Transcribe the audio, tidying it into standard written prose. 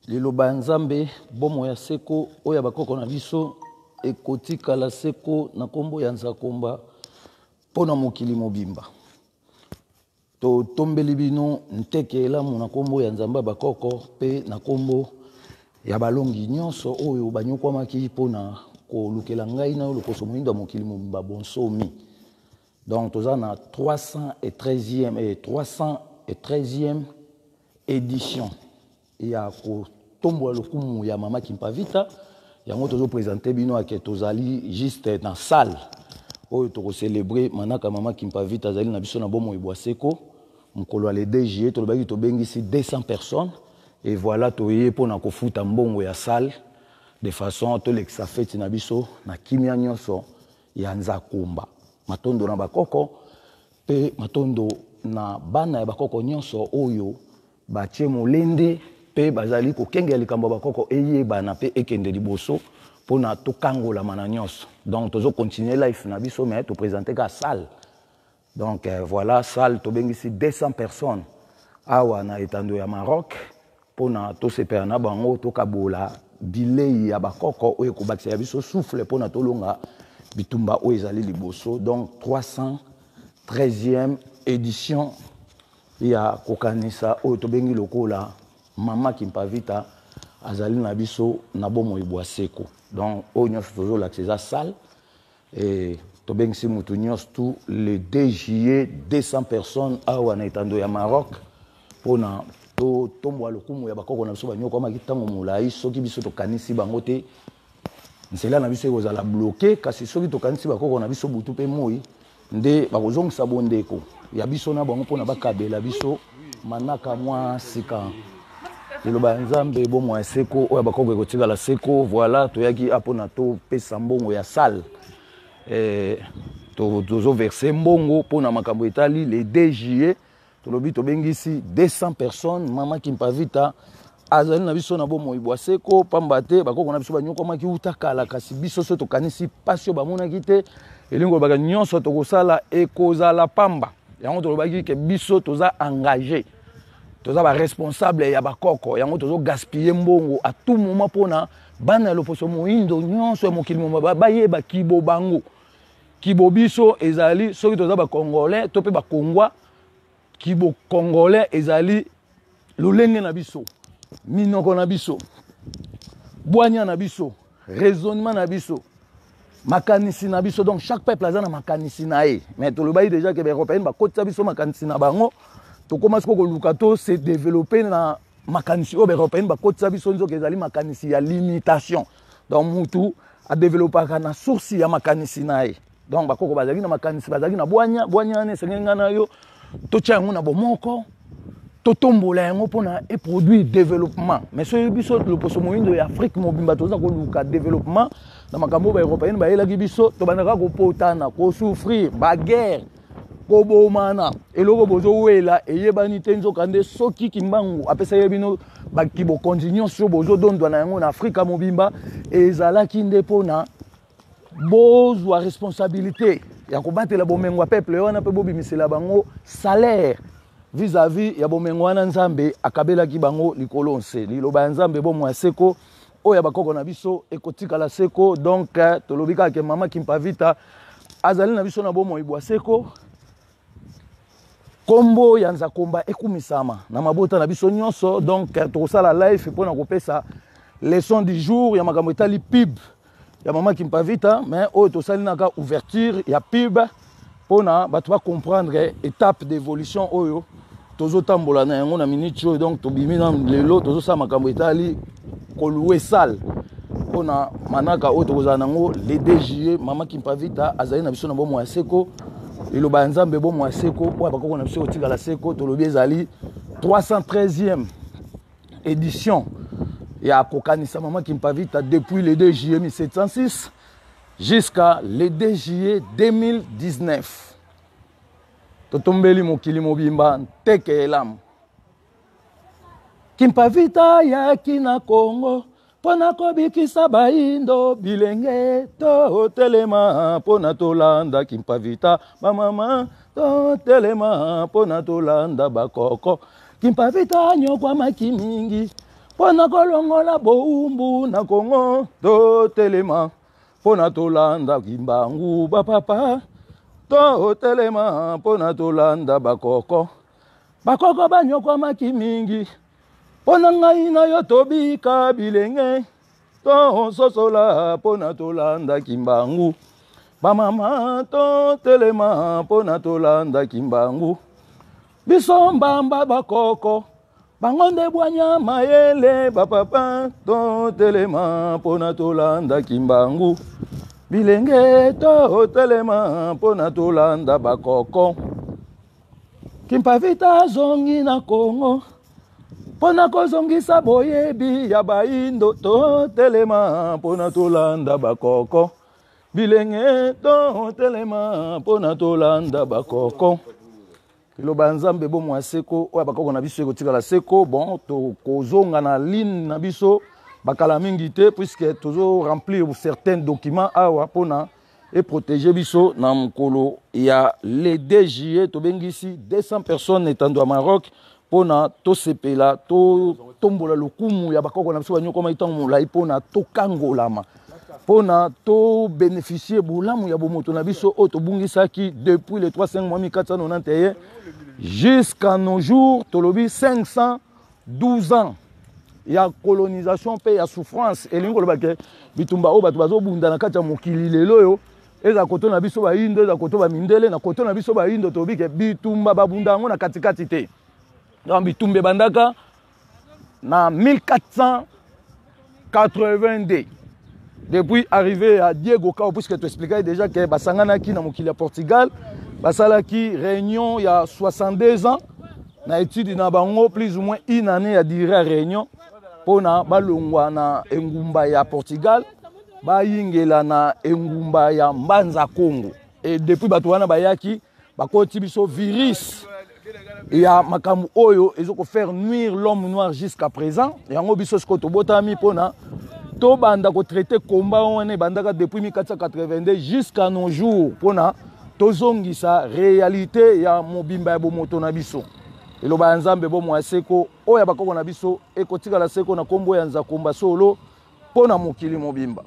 Liloba ya Nzambe, bomoi ya seko oyo ya bakoko na biso ekotikala seko na nkombo ya Nzakomba mpo na mokili mobimba. Totombeli bino nteke elamu na nkombo ya Nzambe ya bakoko mpe na nkombo ya balongi nyonso oyo banyokwamaki mpo na kolukela ngai na yo lokoso moindo ya mokili mobimba bonsomi. Donc toza na 313e, eh, 313e edition ya kotombola lokumu ya mama Kimpavita. Yango tozo presenter bino ake tozali juste na salle oyo tokocelebre manaka mama Kimpavita azali na biso na bomoi bwa seko. Mokolo ya le 2 juillet tolobaki tobengisi 200 personnes et voilà toye mpona kofuta mbongo ya salle de façon tolekisa feti na biso na kimia nyonso ya Nzakomba. Matondo na bakoko mpe matondo na bana ya bakoko nyonso oyo batie molende mpe bazali kokengela likambo ya bakoko eyebana mpe ekende liboso mpona tokangolama na nyonso. Donc tozo continuer life na biso mais topresente kaka salle. Donc voilà salle tobengisi 200 personnes awa na etando ya Maroc mpona tosepela na bango, tokabola bilei ya bakoko oyo ekobakisela biso souffle mpona tolonga bitumba oyo ezali liboso. Donc 313e édition ya kokanisa oyo tobengi lokola mama Kimpavita azali na biso na bomoi bwa seko. Donc oyo nyonso tozolakisa eza salle et tobengisi mutu nyonso tout le 2 juillet 200 personnes awa na etando ya Maroc mpona totombola lokumu ya bakoko na biso banyokwamaki ntango molai. Soki biso tokanisi bango te, nzela na biso ekozala bloqué, kasi soki tokanisi bakoko na biso butu mpe moi, nde bakozongisa bondeko ya biso na bango mpona bakabela biso manaka mwa sika. Liloba ya Nzambe, bomoi ya seko oyo bakoko ekotikala seko. Voilà, toyaki a mpona topesa mbongo ya salle, tozoverse mbongo mpona makambo etali le 2 juillet. Tolobi tobengisi 200 personnes. Mama Kimpavita azali na biso na bomoi bwa seko, pamba te bakoko na biso banyokwamaki uta kala, kasi biso so tokanisi pasi oyo bamonaki te, elingi kolobaka nyonso tokosala ekozala pamba. Yango tolobaki ke biso toza engagé, toza ba responsable ya bakoko, yango tozo gaspiller mbongo à tout moment mpona bana ya loposo moindo nyonso ya mokili mobimba bayeba kibo bango. Kibo biso ezali soki toza ba congolais to pe ba kongwa, kibo congolais ezali lolenge na biso, minoko na biso, bwanya na biso, raisonnement na biso, makanisi na biso. Donc chaque peuple aza na makanisi na ye, mais tolobaki déjà ke ba européenne bakotisa biso makanisi na bango. Tokóma sikoyo koluka to se développer na makanisi oyo ba européenne bakotisa biso, nzoka ezali makanisi ya limitation. Donc mutu adevelopaka na source ya makanisi na ye. Donc bakoko bazalaki na makanisi, bazalaki na bwanya, bwanya wana esengeli ngai na yo totya yango na bomoko, totombola yango mpona eproduire développement. Mais soki biso loposo moyindo ya Afrique mobimba toza koluka développement na makambo oyo baeuropéenne bayelaki biso, tobandaka kopotana, kosouffrir, baguerre, kobomana, eloko bozowela eyebani te. Nzokande soki Kimbangu apesaki bino bakibokonzi nyonso bozodondwa na yango na Afrika mobimba, ezalaki nde mpona bozwa responsabilité ya kobatela bomengo ya peuple wana mpe bobimisela bango salaire vis-à-vis ya bomengo wana Nzambe akabelaki bango likolo nse. Liloba ya Nzambe, bomoi ya seko oyo ya bakoko na biso ekotikala seko. Donc tolobi kaka ke mama Kimpavita azali na biso na bomoi bwa seko. Kombo ya Nzakomba ekumisama na mabota na biso nyonso. Donc tokosala live mpona kopesa leçon du jour ya makambo etali pub ya mama Kimpavita, mais oyo tosali naka ouverture ya pub mpona bato bacomprendre étape d'évolution oyo tozotambola na yango na minute oyo. Donc tobimi na lelo, tozosala makambo etali kolouer salle mpona manaka oyo tokozala nango le 2 juillet. Mama Kimpavita azali na biso na bomoi ya seko. Liloba ya Nzambe, bomoi ya seko oyo bakoko na biso kotikala seko. Tolobi ezali 313e édition ya kokanisa mama Kimpavita depuis le 2 juillet 1706 jusqu'à le 2 juillet 2019. Totombeli mokili mobimba nteke elamu. Kimpavita ayaki na Congo mpona kobikisa bayindo bilenge. Totelema mpona tolanda Kimpavita, bamama totelema mpona tolanda bakoko. Kimpavita anyokwamaki mingi Mpo na kolongola bowumbu na Kongo, totelema mpo na tolanda Kimbangu bapapa, totelema mpo na tolanda bakoko. Bakoko banyokwamaki mingi mpo na ngai na yo tobika bilenge, tososola mpo na tolanda Kimbangu. Bamama totelema mpo na tolanda Kimbangu. Biso mbamba bakoko bango nde bwanya mayele bapapa, totelema mpo na tolanda Kimbangu. Bilenge totelema mpo na tolanda bakoko. Kimpavita azongi na Kongo mpo na kozongisa boyebi ya baindo, totelema mpo na tolanda bakoko. Bilenge totelema mpo na tolanda bakoko. Liloba ya Nzambe bomoi ya seko oyo bakoko na biso ekotikala seko. Bon, tokozonga na ligne na biso bakala mingi te, puisque tozo remplir certains documents awa mpona eprotege biso na mokolo ya le 2 juillet. Tobengisi 200 personnes etando ya Maroc mpona tosepela, totombola lokumu ya bakoko na biso banyokwamaki ntango molai mpona tokangolama, mpona tobénéficie bolamu ya bomoto na biso oyo tobungisaki depuis le 3 5 mois 1491 jusqu'à nos jours. Tolobi 512 ans ya colonisation mpe ya souffrance. Elingi koloba ke bitumba oyo bato bazobunda na kati ya mokili lelo oyo, eza koto na biso bayindo, eza koto bamindele. Na koto na biso bayindo, tolobi ke bitumba babunda yango na katikati te. Donc bitumba ebandaka na 1482 depuis arrivé ya Diego Cao, puisque toexplikaki déjà ke basanganaki na mokili ya Portugal, basalaki réunion ya 62 ans na étude na bango, plus ou moins une année ya durée ya réunion, mpona balongwa na engumba ya Portugal, bayingela na engumba ya Mbanza Congo. Et depuis bato wana bayaki, bakoti biso virus ya makambo oyo ezokofaire nuire l'homme noir jusqu'à présent. Yango biso sikoyo tobotami mpona tobanda kotraite combat wana ebandaka depuis 1482 jusqu'à nos jours, mpona tozongisa réalité ya mobimba ya bomoto na biso. Eloba ya Nzambe bomoi ya seko oyo ya bakoko na biso ekotikala seko na nkombo ya Nzakomba solo mpo na mokili mobimba.